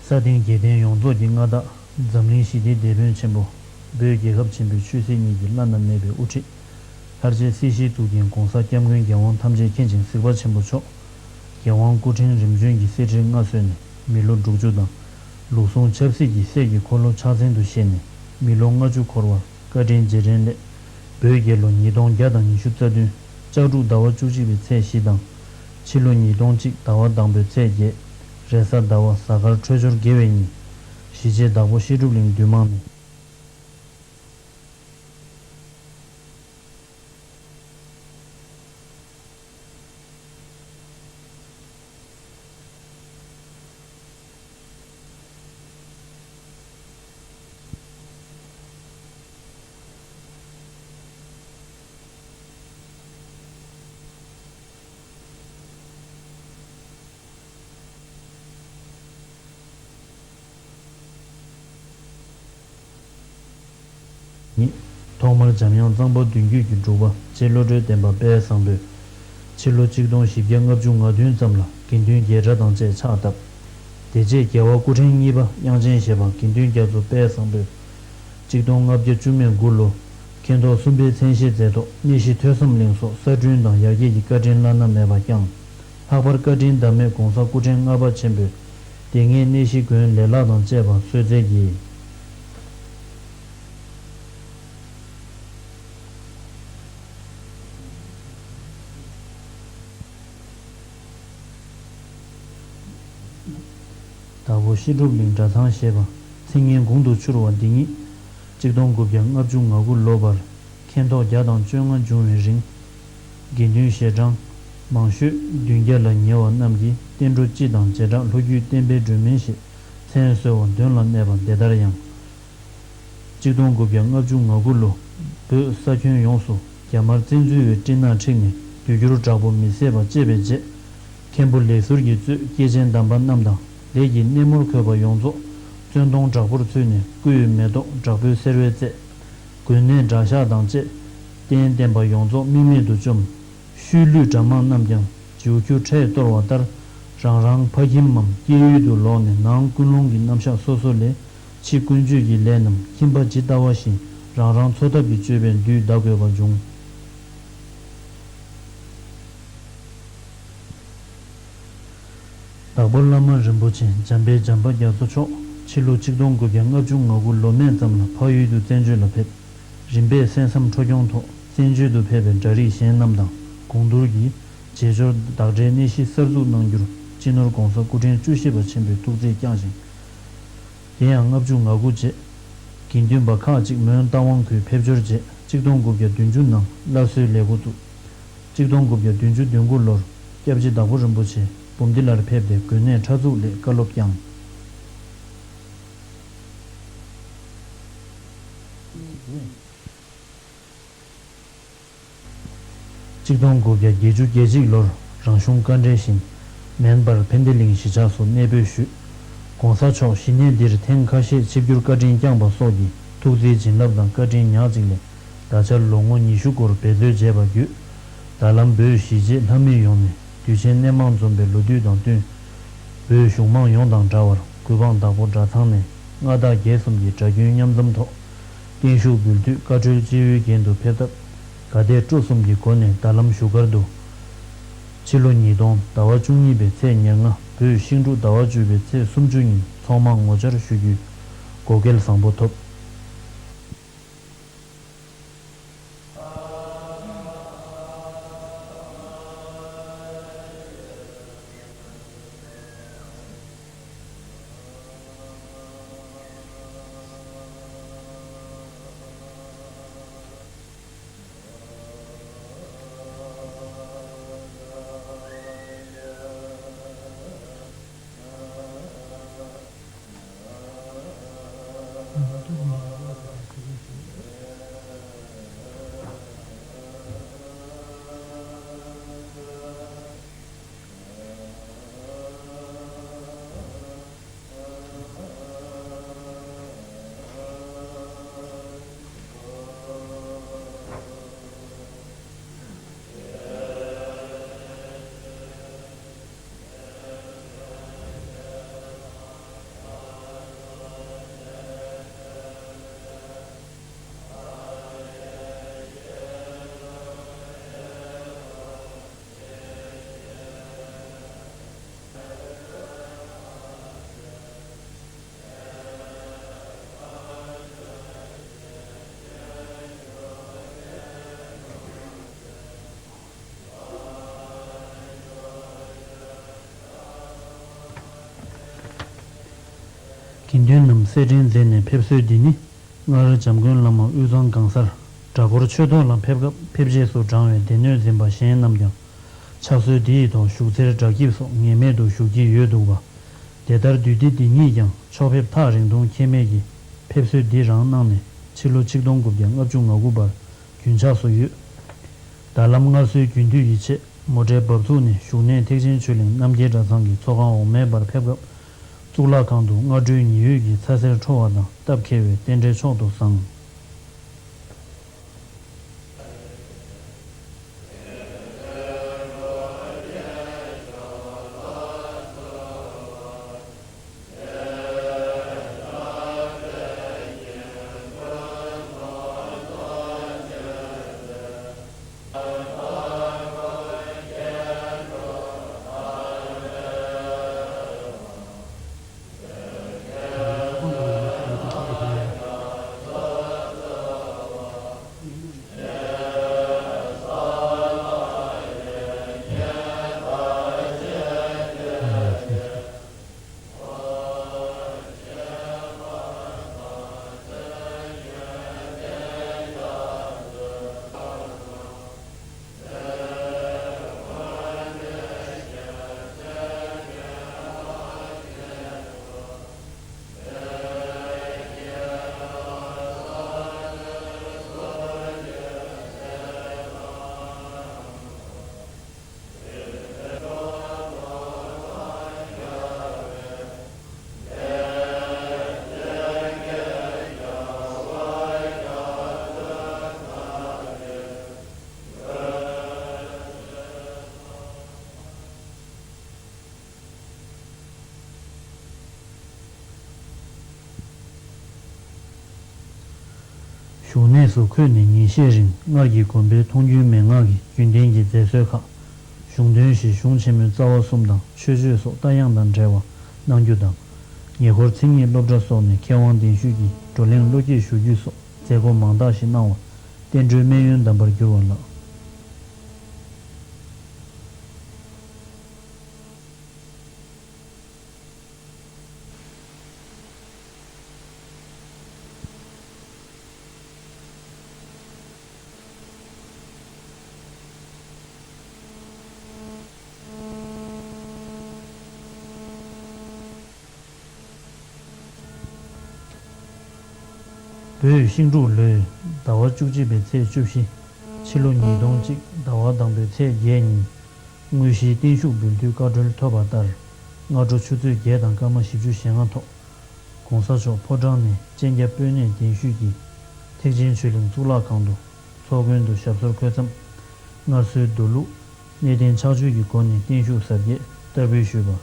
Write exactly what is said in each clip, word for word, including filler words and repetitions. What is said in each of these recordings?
ས་སྟེང་རྒྱལ་བསྟན་ཡོངས་རྫོགས་ཀྱི་མངའ་བདག་འཛམ་གླིང་ཞི་བདེའི་དེད་དཔོན་ཆེན་པོ། བོད་རྒྱལ་ཁབ་ཆེན་པོའི་ཆོས་སྲིད་གཉིས་ཀྱི་བླ་ན་མེད་པའི་དབུ་ཁྲིད། ལྷར་བཅས་སྲིད་ཞིའི་གཙུག་རྒྱན་༧གོང་ས་༧སྐྱབས་མགོན་རྒྱལ་དབང་ཐམས་ཅད་མཁྱེན་ཅིང་གཟིགས་པ་ཆེན་པོ་མཆོག་རྒྱལ་དབང་སྐུ་ཕྲེང་རིམ་བྱོན་གྱི་གསེར་ཁྲིར་མངའ་གསོལ་ནས་མི་ལོ་དྲུག་ཅུ་དང་། ལུགས་ཟུང་ཆབ་སྲིད་ཀྱི་སྲས་ཀྱི་འཁོར་ལོ་ཕྱག་མཚན་དུ་བཞེས་ནས་མི་ལོ་ལྔ་བཅུ་འཁོར་བར་བཀའ་དྲིན་རྗེས་དྲན་སླད། བོད་རྒྱལ་ལོ་ཉིས་སྟོང་བརྒྱ་དང་ཉི་ཤུ་རྩ་བདུན་ལྕགས་འབྲུག་ཟླ་བ་བཅུ་གཅིག་པའི་ཚེས་བཞི་དང་། ཕྱི་ལོ་ཉིས་སྟོང་གཅིག་ཟླ་བ་དང་པོའི་ཚེས་བརྒྱད། རེས་གཟའ་ཟླ་བ་གཟའ་སྐར་འཕྲོད་སྦྱོར་དགེ་བའི་ཉིན། གཞིས་བྱེས་བདག་པོ་བཤད་སྒྲུབ་གླིང་འདུས་མང་ནས། ཉིད། ཐོག་མར་འཇམ་དབྱངས་གཙང་པ་མདུན་བསྐྱོད་ཀྱི་སྒྲུབ་པ་རྗེ་བློ་གྲོས་ལྡན་པ་དཔལ་བཟང་པོས། ཕྱི་ལོ་གཅིག་སྟོང་བཞི་བརྒྱ་ལྔ་བཅུ་ང་བདུན་ཙམ་ལ་དགེ་འདུན་རྒྱལ་གྲྭ་དང་བཅས་ཕྱག་བཏབ། དེ་རྗེས་རྒྱལ་བ་སྐུ་ཕྲེང་གཉིས་པ་དབྱངས་ཅན་ཞེས་པ་དགེ་འདུན་རྒྱ་མཚོ་དཔལ་བཟང་པོས། གཅིག་སྟོང་ལྔ་བརྒྱ་བཅུ་མེད་དགུ་ལོ། མཁན་ཐོག་གསུམ་པའི་མཚན་གཞི་མཛད་ཐོག་གནས་གཞི་ཐོས་བསམ་གླིང་སོགས་གསར་སྐྲུན་དང་ཡར་རྒྱས་ཀྱི་བཀའ་དྲིན་བླ་ན་མེད་པ་བསྐྱངས། ལྷག་པར་བཀའ་དྲིན་ཟླ་མེད་༧གོང་ས་སྐུ་ཕྲེང་ལྔ་པ་ཆེན་པོས་དེ་སྔའི་གནས་གཞི་དགོན་ལེ་ལག་དང་བཅས་པ་གསོལ་སྩལ་གྱིས། དྭགས་པོ་བཤད་སྒྲུབ་གླིང་གྲྭ་ཚང་ཞེས་པ་མཚན་སྙན་དགུང་དུ་འཕྱུར་བ་འདི་ཉིད། གཅིག་སྟོང་དགུ་བརྒྱ་ལྔ་བཅུ་ང་དགུ་ལོ་བར་མཁན་ཐོག་བརྒྱ་དང་བཅོ་ལྔ་འབྱུང་བའི་རིང་། དགེ་འདུན་ཞལ་གྲངས་མང་ཤོས་བདུན་བརྒྱ་ལ་ཉེ་བ་རྣམས་ཀྱིས་བསྟན་འགྲོ་སྤྱི་དང་རྗེས་འབྲང་ལྷོ་རྒྱུད་བསྟན་པའི་སྒྲོན་མེ་ཞེས་མཚན་གསོལ་བ་མདུན་ལ་གནས་པ་འདི་ལྟར་ཡང་། གཅིག་སྟོང་དགུ་བརྒྱ་ལྔ་བཅུ་ང་དགུ་ལོ། བོད་ས་ཁྱོན་ཡོངས་སུ་རྒྱ་དམར་བཙན་འཛུལ་བའི་སྤྲིན་ནག་འཁྲིགས་ནས་དུས་འགྱུར་དྲག་པོ་མི་བཟད་པ་སྤྱད་པའི་རྗེས། མཁན་པོ་ལེགས་ཟུར་གྱིས་གཙོས་སྐྱེས་ཆེན་དམ་པ་རྣམས་དང་ལས་ཀྱི་སྣེ་མོར་འཁོད་པ་ཡོངས་རྫོགས་བཙོན་དོང་དྲག་པོར་ཚུད་ནས་སྐུ་ཡི་མེ་ཏོག་དྲག་པོའི་སེར་བས་གཙེས། དགོན་གནས་གྲྭ་ཤག་དང་བཅས་རྟེན་བརྟེན་པ་ཡོངས་རྫོགས་རྨེག་མེད་དུ་བཅོམ། ཤུལ་ལུས་དགྲ་དམག་རྣམས་ཀྱང་བྱིའུ་ཁྱུ་ཁྲས་གཏོར་བ་ལྟར་རང་རང་ཕ་ཁྱིམ་མམ་སྐྱེས་ཡུལ་དུ་ལོག་ནས་ནང་ཀུན་སློང་གི་རྣམ་གཞག་སོ་སོ་ལས་ཕྱི་ཀུན་སྤྱོད་ཀྱི་ལས་རྣམས་ཁྱིམ་པ་ཇི་ལྟ་བ་བཞིན་རང་རང་འཚོ་ཐབས་ཀྱི་སྤྱོད་པས་འདུས་བདག་དགོས་པ་འབྱུང་། དྭགས་པོ་བླ་མ་རིན་པོ་ཆེ་འཇམ་དཔལ་བྱམས་པ་རྒྱ་མཚོ་མཆོག་ཕྱི་ལོ་གཅིག་སྟོང་དགུ་བརྒྱ་ལྔ་བཅུ་ང་དགུ་ལོ་སྨད་ཙམ་ལ་འཕགས་ཡུལ་དུ་བཙན་བྱོལ་ལ་ཕེབས། རིམ་པས་གསན་བསམ་འཕྲོ་སྐྱོང་ཐོག་བཙན་བྱོལ་དུ་ཕེབས་པའི་འདྲ་རིགས་གཞན་རྣམས་དང་དགོང་དུར་གྱིས་བྱེས་འབྱོར་བདག་སྒྲའི་གནས་གཞི་གསར་འཛུགས་གནང་རྒྱུར་སྤྱི་ནོར་༧གོང་ས་སྐུ་ཕྲེང་བཅུ་བཞི་པ་ཆེན་པོས་ཐུགས་བརྩེས་བསྐྱངས་ཤིང་། དེ་ཡང་ལྔ་བཅུ་ང་དགུ་རྗེས། དགེ་འདུན་པ་ཁག་ཅིག་མོན་རྟ་དབང་ཁུལ་ཕེབས་འབྱོར་རྗེས་གཅིག་སྟོང་དགུ་བརྒྱ་བདུན་ཅུ་ནང་སླར་གསོའི་ལས་འགོ་བཙུགས། གཅིག་སྟོང་དགུ་བརྒྱ་བདུན་ཅུ་དོན་དགུ་ལོར་སྐྱབས་རྗེ་དྭགས་པོ་རིན་པོ་ཆེ་འབུམ་སྡེ་ལར་ཕེབས་ཏེ་དགོན་གནས་ཕྲག་འཛུགས་སླད་བཀའ་སློབ་བསྐྱངས། གཅིག་སྟོང་དགུ་བརྒྱ་བརྒྱད་ཅུ་གྱ་གཅིག་ལོར་རང་གཞུང་བཀའ་འབྲེལ་བཞིན། མེན་པར་ཕན་བདེ་གླིང་གཞིས་ཆགས་སུ་གནས་སྤོས་ཞུས། ༸གོང་ས་མཆོག་གཞི་གནས་འདིར་ཐེངས་ཁ་ཤས་ཆིབས་བསྒྱུར་བཀའ་དྲིན་བསྐྱངས་པ་སོགས་ཀྱི་ཐུགས་བརྩེའི་བྱིན་རླབས་དང་བཀའ་དྲིན་ཉག་གཅིག་ལས། ད་ཆར་ལོ་ངོ་ཉི་ཤུ་སྐོར་འབད་རྩོལ་བྱས་པ་བརྒྱུད། ད་ལམ་བོད་གཞིས་བྱེས་ལྷ་མི་ཡོངས་ནས་དུས་ཆེན་སྣེ་མང་འཛོམས་པའི་ལོ་དུས་དང་བསྟུན། བོད་གཞུང་མང་ཡོངས་དང་འདྲ་བར་གུས་འབངས་བདག་པོ་གྲྭ་ཚང་ནས་མངའ་བདག་རྒྱལ་གསུམ་གྱི་གྲྭ་རྒྱུན་མཉམ་འཛོམས་ཐོག་བརྟན་བཞུགས་འབུལ་དུས་བཀའ་འཁྲོལ་སྤྱི་བོའི་རྒྱན་དུ་ཕེབས་སྟབས། དགའ་དད་སྤྲོ་གསུམ་གྱི་སྒོ་ནས་ད་ལམ་བཞུགས་སྒར་དུ། ཕྱི་ལོ་ཉིས་སྟོང་ཟླ་བ་བཅུ་གཉིས་པའི་ཚེས་ཉེར་ལྔ་བོད་ཤིང་འབྲུག་ཟླ་བ་བཅུ་པའི་ཚེས་སུམ་ཅུ་ཉིན་ཚོགས་མང་ངོ་བཅར་ཞུ་རྒྱུའི་བགོ་སྐལ་བཟང་པོ་ཐོབ། དགེ་འདུན་རྣམས་སེར་ཕྲེང་མཛད་ནས་ཕེབས་སྲོལ་འདི་ནི། སྔར་འཇམ་མགོན་བླ་མ་དབུས་གཙང་སྒང་གསར་གྲྭ་སྐོར་ཆོས་ཐོག་ལ་ཕེབས་སྐབས་ཕེབས་རྗེས་སུ་འབྲང་བའི་སྡེ་སྣོད་འཛིན་པ་གཞན་རྣམས་ཀྱང་ཕྱག་སྲོལ་འདི་ཡི་ཐོག་བཞུགས་འཚེར་བྲག་སྐྱིབས་སོགས་ངེས་མེད་དུ་བཞུགས་ཀྱི་ཡོད་འདུག་པ། དེ་ལྟར་འདུས་སྡེ་འདི་ཉིད་ཀྱང་ཕྱོགས་ཕེབས་ཐག་རིང་ཐུང་ཁྱད་མེད་ཀྱིས་ཕེབས་སྲོལ་འདི་རང་གནང་ནས་ཕྱི་ལོ་ཆིག་སྟོང་དགུ་བརྒྱ་ལྔ་བཅུ་ང་དགུ་བར་རྒྱུན་ཆགས་སུ་ཡོད། ད་ལམ་སྔར་སྲོལ་རྒྱུན་མཐུད་ཀྱི་ཆེད་མོ་ཊའི་འབབ་ཚུགས་ནས་བཞུགས་གནས་ཐེག་ཆེན་ཆོས་གླིང་རྣམ་རྒྱལ་གྲྭ་ཚང་གི་ཚོགས་ཁང་འོག་མའི་བར་ཕེབས་སྐབས། གཙུག་ལག་ཁང་དུ་སྔ་དྲོའི་ཉི་འོད་ཀྱི་ཚ་ཟེར་འཕྲོ་བ་དང་སྟབས་འཁེལ་བའི་རྟེན་འབྲེལ་མཆོག་ཏུ་བཟང་། བཞུགས་གནས་སུ་འཁོད་ནས་ཉིན་ཤས་རིང་སྔར་གྱི་དགོན་པའི་མཐོང་རྒྱུན་མན་ངག་གི་རྒྱུན་ལྡན་གྱི་མཛད་སྲོལ་ཁག་གཞུང་དོན་བཞི། གཞུང་ཆེན་མོའི་རྩ་བ་གསུམ་དང་མཆོད་བརྗོད་སོགས་རྟ་དབྱངས་དང་འབྲེལ་བ་གནང་རྒྱུ་དང་། ཉེ་འཁོར་མཚན་ཉིད་སློབ་གྲྭ་སོགས་ནས་མཁས་དབང་གདན་ཞུས་ཀྱིས་བགྲོ་གླེང་བློ་སྐྱེད་ཞུ་རྒྱུ་སོགས་མཛད་སྒོ་མང་དག་ཞིག་གནང་བ་བསྟན་འགྲོའི་སྨན་ཡོན་གདམས་པར་གྱུར་པ་ལགས། བོད་ཤིང་འབྲུག་ལོའི་ཟླ་བ་བཅུ་གཅིག་པའི་ཚེས་བཅུ་བཞི། ཕྱི་ལོ་ཉིས་སྟོང་གཅིག་ཟླ་བ་དང་པོའི་ཚེས་བརྒྱད་ཉིན། དངོས་གཞིའི་བརྟན་བཞུགས་འབུལ་དུས་བཀའ་འཁྲོལ་ཐོབ་པ་ལྟར། སྔ་དྲོ་ཆུ་ཚོད་བརྒྱད་དང་སྐར་མ་བཞི་བཅུ་ཞེ་ལྔ་ཐོག ༸གོང་ས་མཆོག་ཕོ་བྲང་ནས་སྤྱན་རྒྱ་སྤོས་སྣེས་གདན་ཞུས་ཀྱིས་ཐེག་ཆེན་ཆོས་གླིང་གཙུག་ལག་ཁང་དུ་ཚོགས་མགོན་དུ་ཞབས་སོར་འཁོད་མཚམས། སྔར་སྲོལ་མདོ་ལུགས་གནས་བརྟན་ཕྱག་མཆོད་ཀྱི་སྒོ་ནས་བརྟན་བཞུགས་གཟབ་རྒྱས་བསྟར་འབུལ་ཞུས་པ།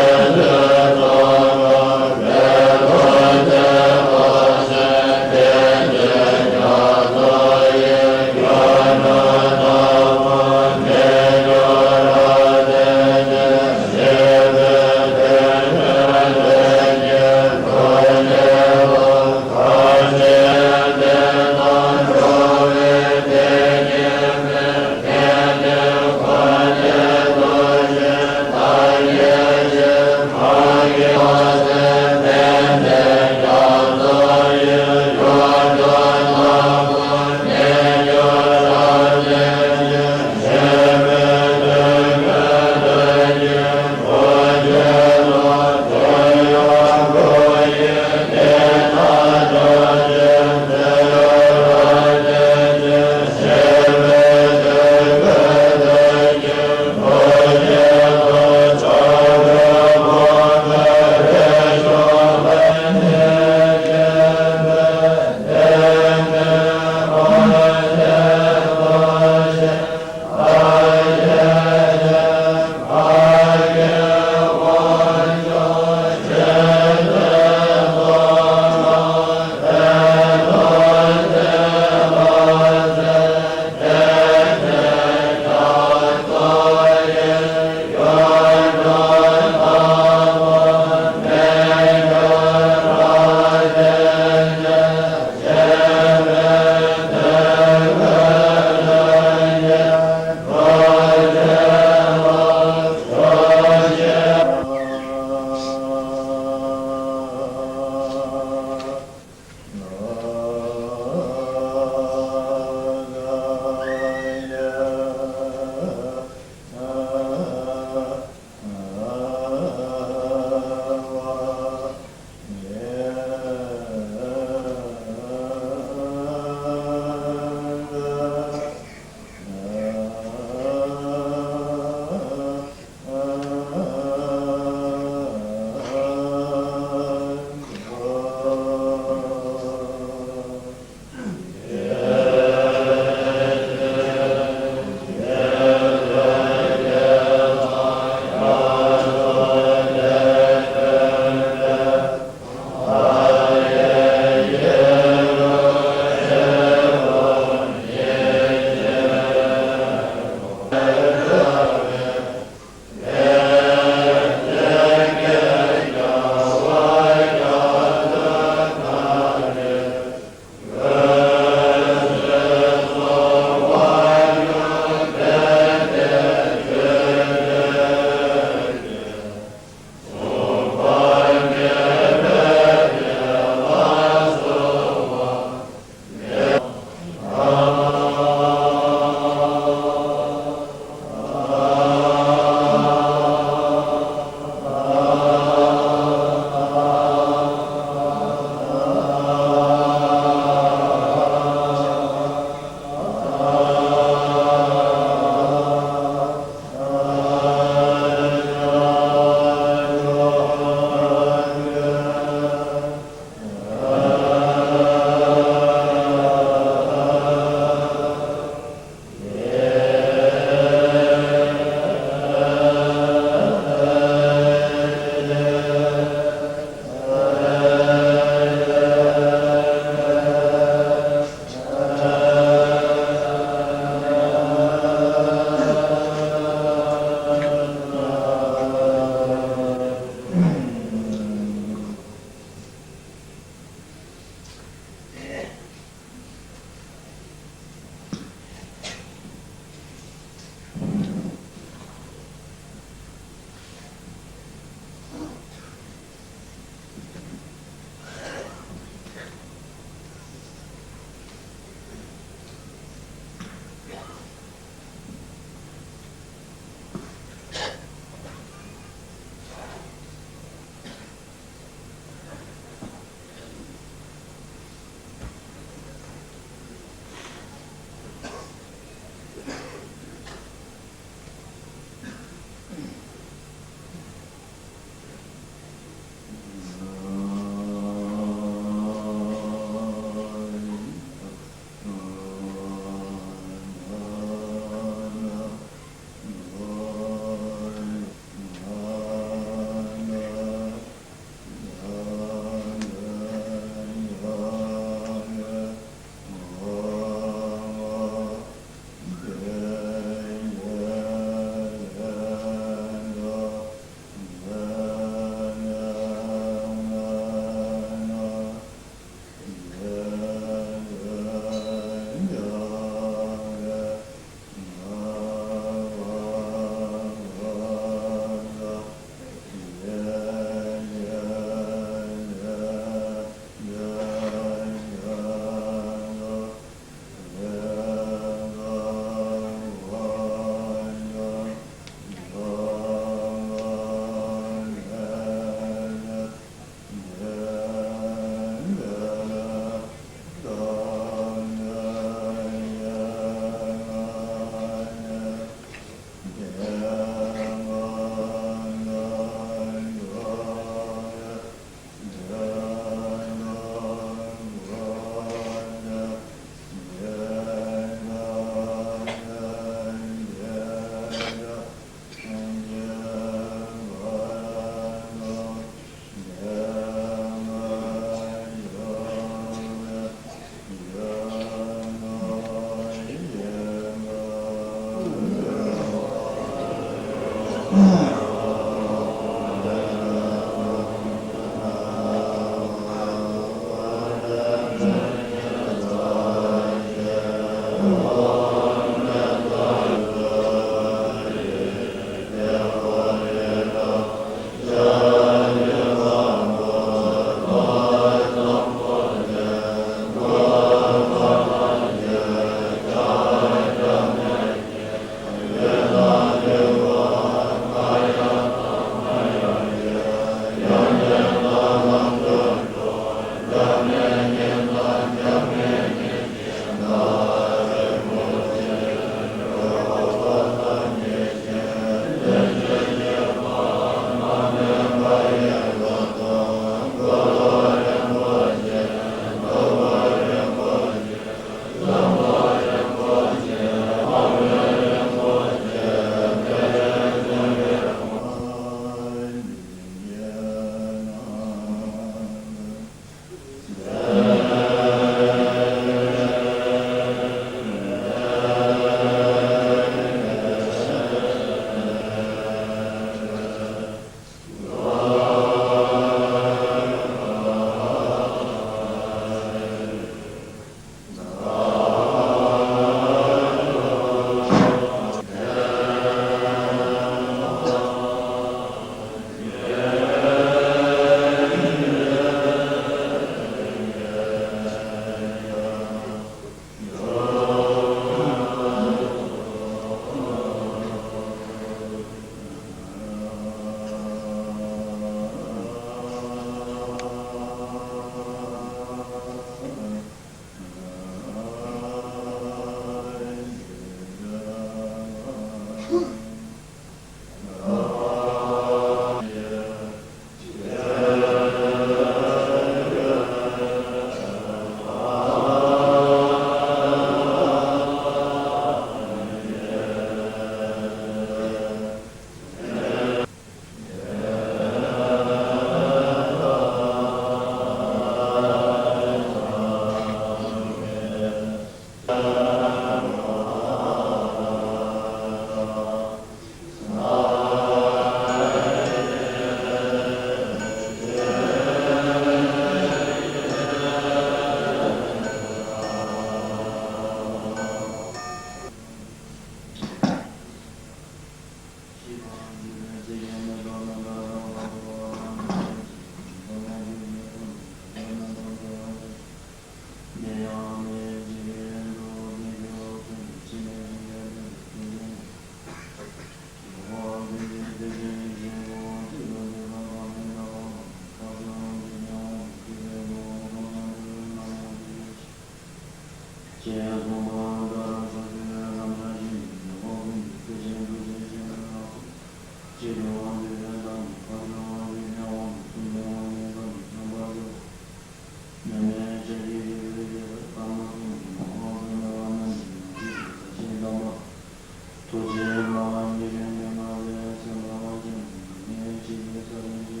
ཐུགས་རྗེ་ལགས། ཉེ་རིང་ཉེ་མ་ལས་སེམས་པ་དབང་ཆེན་མི་ངེས་ཅི་ཡིན་ས་རིང་ཅི།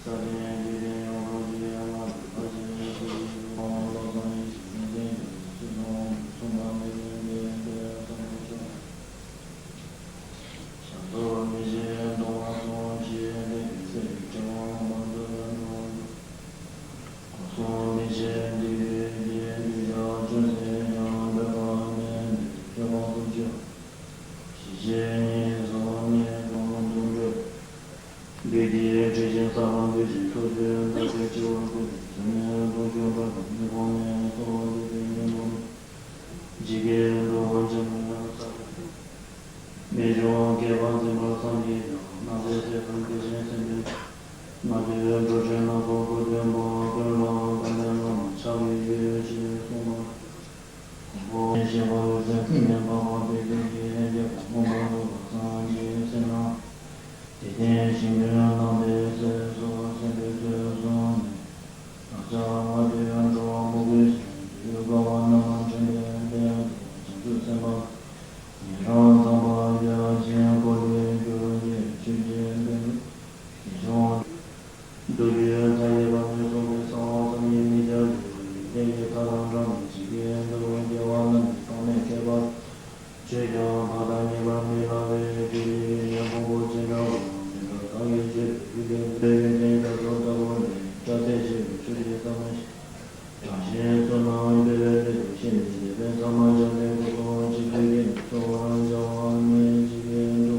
ས་སྟེང་འཇིག་རྟེན་ཡོངས་རྫོགས་ཀྱི་ང་ལ་ཕ་ཆེན་སུ་ཡིན་དབང་བློ་བཟང་ཡིན་ཞིང་ཡོན་ཏན་ཀྱང་སུ་ལ་མཚུངས་པ་མེད་པའི་འདི་ཡོན་ཏན་བསམ་པ་ཤོག་ཞབས་སོར་མི་ཤེས་གདོང་བ་སོང་ཞེས་འདས་པའི་སེམས་ཀྱི་དྲི་བ་མ་འདོད་འགྲོ། སོང་མི་ཤེས་འདི་རེད་ཀྱི་འདི་ཡང་ཅུང་ཟད་ཀྱང་འདོད་པ་མེད་འདི་ཁྱོད་མ་ཐུབ་ཅི། ཞི་བྱེད་ཉེས་སོགས་ཉེས་གང་དུ་འདོད། འདི་དེའི་དྲི་ཞིང་ས་ལ་འདུས་ཤིང་ཐུགས་རྗེའི་འདུ་ཤེས་སྤྱི་བོར་བཀུག་ནས་བཟུང་ནས་ལྟུང་ཕྱོགས་འགྲོ་དང་ཉེས་ཁོང་ནས་གསོལ་བ་འདེབས་པའི་སྙིང་པོ་ནི། ཇི་སྐད་དུ་ཆེན་པོའི་ས་མི་འབྱུང་བསྐལ་པ་འཛིན་པ་བསམ་གྱིས་ཀྱང་སྣང་མཛད་ཚེ་དང་དེ་བཞིན་སེམས་དཔའི་ང་དུ་འགྲོ་དྲན་སྣ་ཚོགས་ཀུན་སྟོན་པ་ཀུན་ལ་དམ་པའི་ངང་ལ་ཕྱག་འཚལ་ཞེས་གསུངས་པ། གོང་འཁོད་ཞེས་པ་ཡོད་ཚད་ཀུན་ནས་འཕགས་པ་དཔལ་ལྡན་གྱི་རྒྱལ་པོ་མངོན་པར་རྫོགས་པར་སངས་རྒྱས་ཟེར་ན། དེ་སྟེང་ཞིང་དུ་ལངས་པའི་ཚེ་སོགས་སེམས་དཔའི་ཚུལ་བཟུང་ནས། བདག་ཅག་ང་དུ་འགྲོ་བ་མོས་གུས་ཤིང་དུས་དགའ་བ་རྣམ་པར་འདྲེན་པའི་ལྷ་དང་བྱང་ཆུབ་སེམས་དཔའ་ཉན་རང་ཚངས་པ་རྒྱ་ཆེན་འཁོར་ལོས་སྒྱུར་ཅིང་ཆོས་ཀྱི་དཔལ་ལུས་ཀྱི་འབྱུང་། མདོ་རྒྱུད་མཐའ་ཡས་པ་ནས་གསུངས་པའི་གསང་བ་བསམ་གྱིས་མི་ཁྱབ་པའི་ལྷ་ཡི་མཐའ་དང་འདྲ་བའི་ཇི་སྐད་དུ་རྒྱལ་བ་རྣམས་ཀྱི་དཔག་མེད་མཁས་པ། ཆོས་ཀྱང་འཕགས་དང་ངེས་པར་མི་ལང་བའི་ཆོས་ཉིད་ཀྱི་ཉམས་ཀོང་པོ་ཅི་འདྲ་བ་མི་འདྲ་བདག་གིས་ཆོས་པའི་ཡུལ་ལས་འདས་པའི་ཡོན་ཏན་རྒྱ་མཚོ་ལྟ་བུ་ལས་སྐྲག་སྟེ་ཞེས་པའི་ཆོས་ཀྱི་ས་མ་ཤེས། དྲང་ཞེན་བསོད་ནམས་འབད་པའི་སླད་དུ་ཤེས་ནས་འདས་པའི་ས་མ་སྦྱངས་ཏེ་སྐུ་གསུང་ཐུགས་ཀྱིས་འཚོ་བར་བྱ་བ་ནི་ཇི་སྐད་དུ།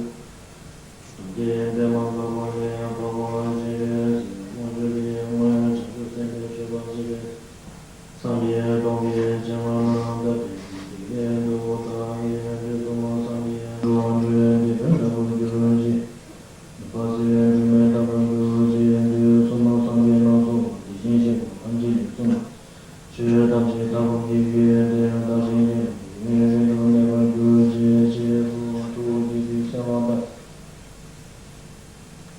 གདུལ་བྱའི་པདྨ་དཀར་པོ་ལས་འཕགས་པ་སྤྱན་རས་གཟིགས་དབང་ཕྱུག་ལས་སྔོན་བྱང་ཆུབ་སེམས་དཔའི་སྤྱོད་པ་སྤྱད་པས། སངས་རྒྱས་སྟོང་གི་བྱིན་རླབས་རྣམས་དག་སྟེ། འཇིག་རྟེན་དུ་བདག་གིས་དུས་གསུམ་སངས་རྒྱས་འགྲོ་བ་འདྲེན་པའི་དཔལ་ལྟ་བུར་གྱུར་ཅིག་ནུས་པ་སྲིད་པའི་སྒྲོན་མེ་ལྟ་བུར་གྱུར་ཅིག་དུས་གསུམ་སངས་རྒྱས་ལ་སོགས་པ་དེ་བཞིན་གཤེགས་པ་ཐམས་ཅད་ཀྱིས་གསུངས་པའི་ཆོས་ཐམས་ཅད་ལྟ་བུར་གྱུར་ཅིག་དེ་ཡང་བདག་གཞན་གྱི་ཡུན་རིང་དུ་གནས་པར་གྱུར་ཅིག་ཅེས་སོགས་ཐུགས་རྗེ་ཆེན་པོའི་གསལ་བ་ལྟར།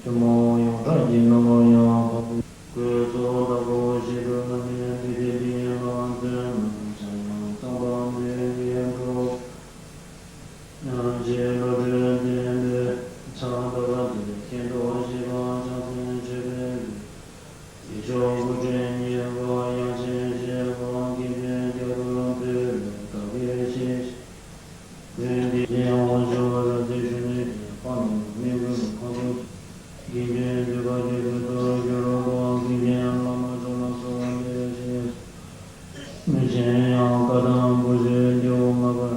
ཐུན་མོང་ཡོངས་གྲགས་ཀྱི་རྣམ་པར་ཡང་འཕགས་པའི་སྐུ་ཚོགས་བདག་པོ་ཞེས་གྲུབ་པ་ནི་འདུས་ཏེ་འདི་ཡི་ལམ་སྟོན་རྣམས་ཀྱང་ཡང་དག་པ་འདི་ཡིན་འགྲོ། ཡང་ཅིག་བློ་གྲོས་ལྡན་པས་ཕྱག་བཏབ་པ་འདི་མཁྱེན་རྟོགས་ཞེས་པ་བྱང་སེམས་མཆོད་པའི་ལུས། ཡེ་ཤེས་དབུ་སྐྲའི་སྙིང་ག་དབྱངས་ཅན་ཞེས་པ་དགེ་འདུན་རྒྱ་གར་བོད་ལ་དག་པའི་ཞེས། བོད་འདི་ཡང་དབང་ཕྱུག་རབ་ཏུ་བྱུང་ནས་ཀྱང་དཔལ་ལ་མི་མགོན་དུ་ཁོང་ཚོ་དགེ་འདུན་འདུས་པ་རྒྱ་གར་དུ་གྱུར་པ་དགེ་འདུན་བླ་མ་མཆོག་ལ་གསོལ་བ་འདེབས་ཞེས། མི་ཆེན་ཡང་བཀའ་དང་པོ་ཞེས་རྒྱལ་པོ་ལྔ་པར་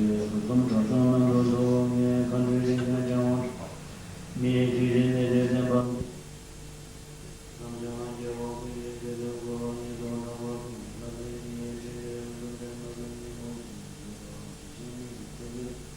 རེ་དུས་གསུམ་དྲག་ཤུལ་རྣམ་དྲུག་ཏུ་ངེས་མཁའ་འགྲོའི་རིགས་ཀྱང་བྱང་བ་མིའི་ཆོས་ཀྱི་གནས་ལས་བསྟན་པ། རྣམ་ཀྱང་རྒྱལ་བ་ཀུན་གྱི་རྗེ་བཙུན་སྐུ་ཉིད་དུ་གྲགས་པ་ཀུན་ལ་ལྷ་ལས་ཀྱི་ཆོས་ཀྱི་འབྱུང་ལྡན་ལྷ་ཀུན་གྱི་ངོ་བོ་ཞིང་འདུས་པ་དེ་བཞིན་ཉིད་ཀྱི་ཐུགས་རྗེ།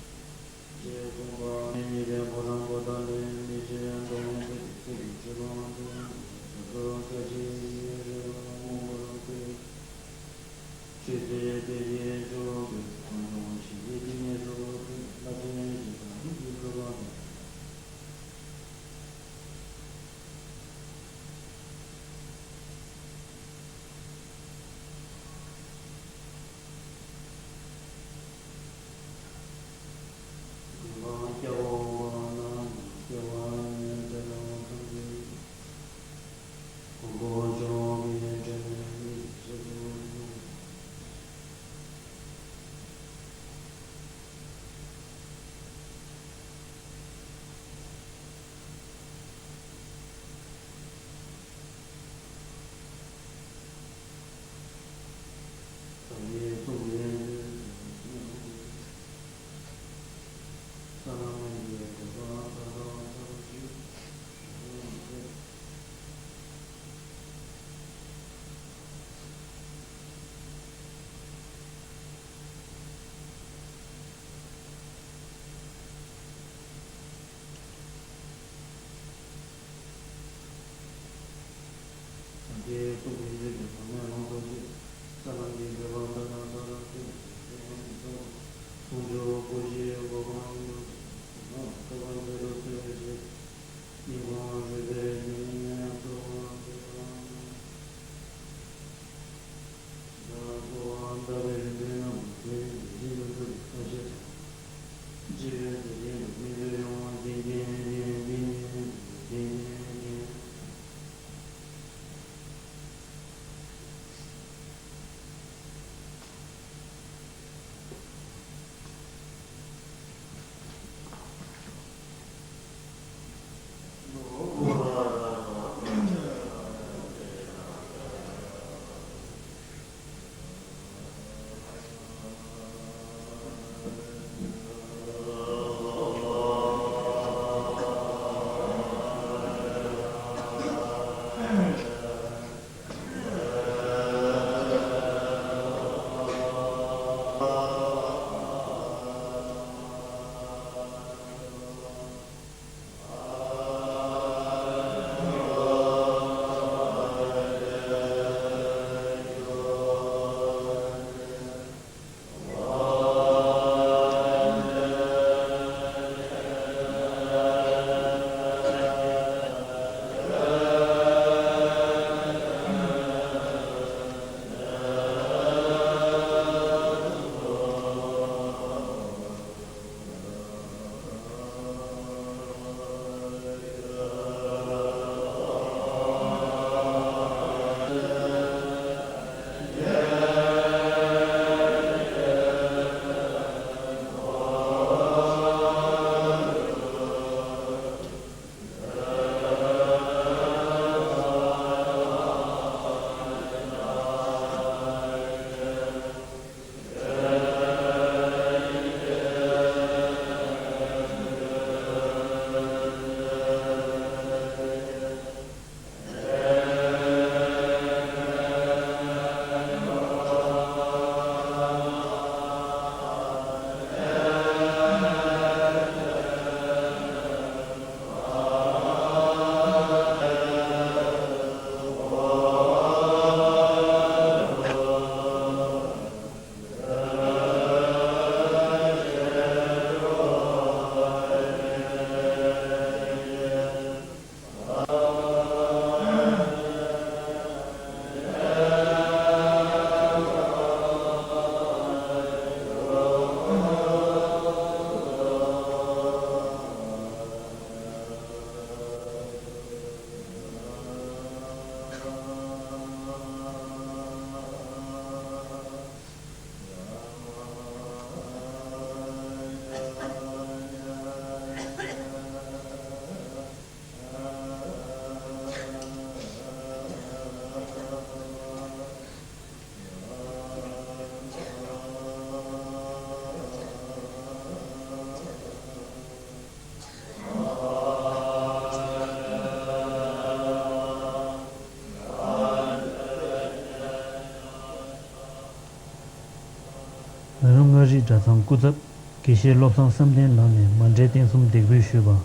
ང་རང་མངའ་རིས་གྲྭ་ཚང་སྐུ་ཚབ་དགེ་བཤེས་བློ་བཟང་བསམ་གཏན་ལགས་ནས་མཎྜལ་རྟེན་གསུམ་འདེགས་འབུལ་ཞུས་པ།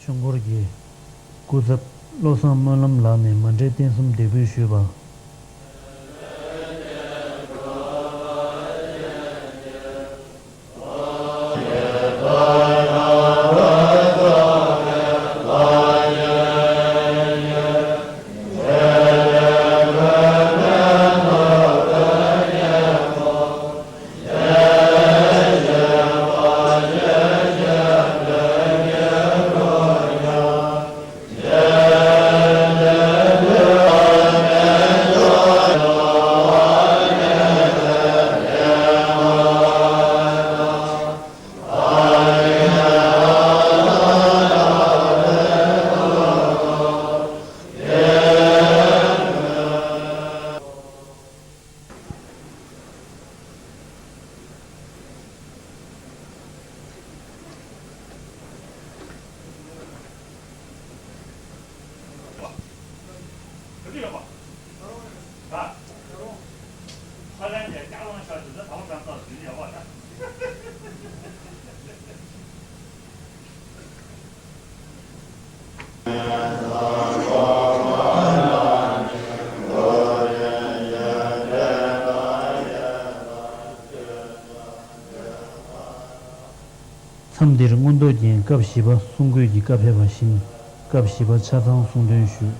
ཆོས་འཁོར་གྱི་སྐུ་ཚབ་བློ་བཟང་སྨོན་ལམ་ལགས་ནས་མཎྜལ་རྟེན་གསུམ་འདེགས་འབུལ་ཞུས་པ། མཚམས་འདིར་མངོན་རྟོགས་རྒྱན་སྐབས་བཞི་པ་གསུང་བཀོད་ཀྱི་བཀའ་ཕེབས་པ་བཞིན། སྐབས་བཞི་པ་ཆ་ཚང་གསུང་འདོན་ཞུ།